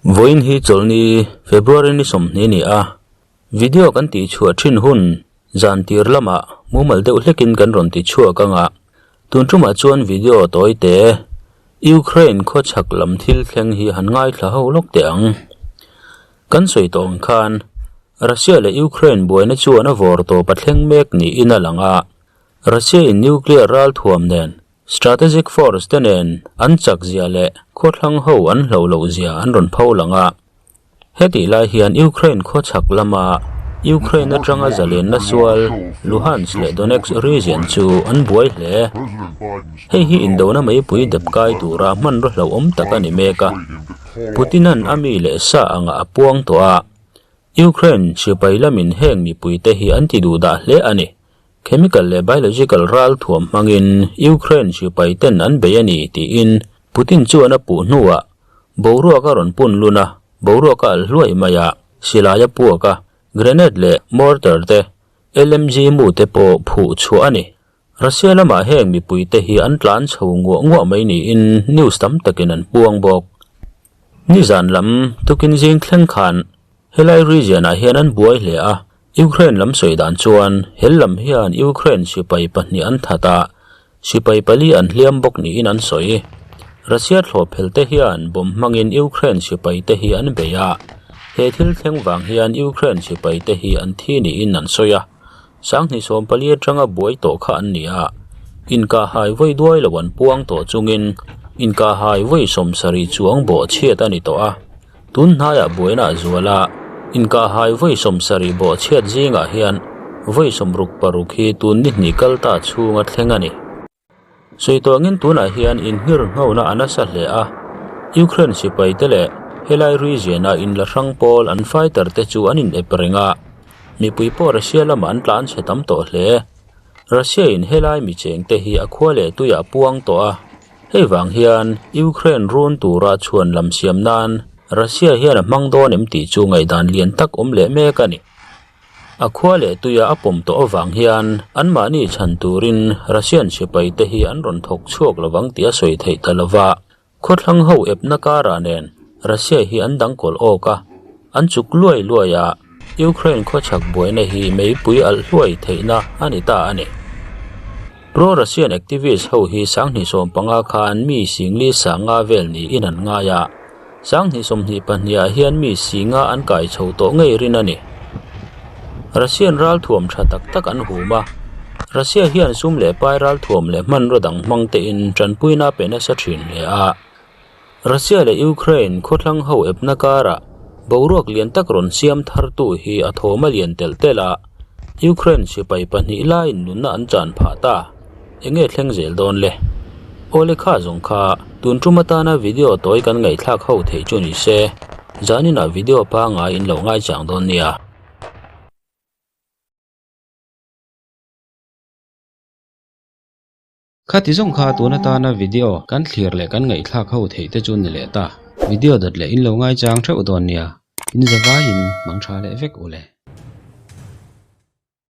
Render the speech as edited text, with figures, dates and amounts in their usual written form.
Vawiin hi chawlhni February ni 20 ni a, video kan tih chhuah thin hun zan tir lamah mumal deuh hlekin kan rawn ti chhuak ang a, tun tumah chuan video tawi te Ukraine khawchhak lam thil thleng hi han ngaithla ho lawk teh ang. Kan sawi tawh ang khan Russia leh Ukraine buaina chuan a vawr tawp a thleng mek niin a lang a, Russia in nuclear ralthuam nen Strategic force te nen an chak zia leh khawthlang ho an hloh loh zia an rawn pho lang a. Hetih lai hian Ukraine khawchhak lama Ukraine atanga zalenna sual Luhansk leh Donetsk region chu an buai hle. Hei hi indona meipui dep kai tura hmanraw hlauhawm tak a ni mek a. Putin-a'n a mi leh sa angah a puang tawh a. Ukraine sipai lamin heng mipuite hi an ti duhdah hle a ni. Chemical leh biological ral thuam hmangin Ukraine sipai ten an bei a ni tiin Putin chuan a puh hnuah boruak a rawn pun lun a, boruak a alh hluai mai a, silai a puak a, grenade leh mortar te, LMG mu te pawh phuh chhuah a ni. Russia lamah heng mipuite hi an tlan chho nguah nguah mai niin news tam takin an puang bawk. Nizan lam tukin zing thleng khan helai region ah hian an buai hle a, Ukraine lam sawi dan chuan hel lam hian Ukraine sipai pahnih an that a, sipai pali an hliam bawk niin an sawi. Russia thlawh phel te hian bomb hmangin Ukraine sipai te hi an bei a, he thil thleng vang hian Ukraine sipai te hi an thi niin an sawi a, Sanghnih 14 atanga buai tawh kha an ni a, inkahhai vawi duai lo an puang tawh chungin inkahhai vawi 70 chuang bawh chhiat a ni tawh a. Tun hnaiah buaina a zual a, inkahhai vawi 70 bawh chhiat zingah hian vawi 66 hi tun ni hnih kal ta chhunga thleng a ni. Sawi tawngin tunah hian inhngir nghona a nasa hle a, Ukraine sipai te leh helai region-a inla hrang pawl an fighter te chu an inep reng a, mipui pawh Russia lamah an tlan chhe tam tawh hle. Russia-in helai mi chengte hi a khua leh tuiah puang tawh a, hei vang hian Ukraine run tura chhuan lam siam nan Russia hian a hmang dawn em tih chu ngaihdan lian tak awm leh mek a ni. A khua leh tuia a pawm tawh avang hian anmahni chhan turin Russian sipai te hi an rawn thawk chhuak lovang tih a sawi theih ta lova, khawthlang ho epna karah nen Russia hi an dang kawlh awk a, an chuk luai luai a, Ukraine khawchhak buaina hi meipui alh hluai theihna a ni ta a ni. Pro-Russian activist ho hi 2015 khan mi singli sanga vel niin an ngai a. 2022 ah hian mi singa an kai chho tawh ngei rin a ni. Russian ralthuam tha tak tak an hum a, Russia hian sum leh pai ralthuam leh hmanraw dang hmang tein tanpuina pe nasa thin hle a. Russia leh Ukraine khawthlang ho epna karah boruak lian tak rawn siam thartu hi a thawm a lian telh telh a, Ukraine sipai pahnih laiin nunna an chan phah ta. Enge thleng zel dawn le? Awle kha zawng kha tun tum atana video tawi kan ngaihthlak ho theih chu ni se, zaninah video pangngai in lo ngaichang dawn nia. Khati zawng kha tun atana video kan thlir leh kan ngaihthlak ho theih te chu ni leh ta. Video dawt leh in lo ngaichang theuh dawn nia. In zavaiin mang tha leh vek u le.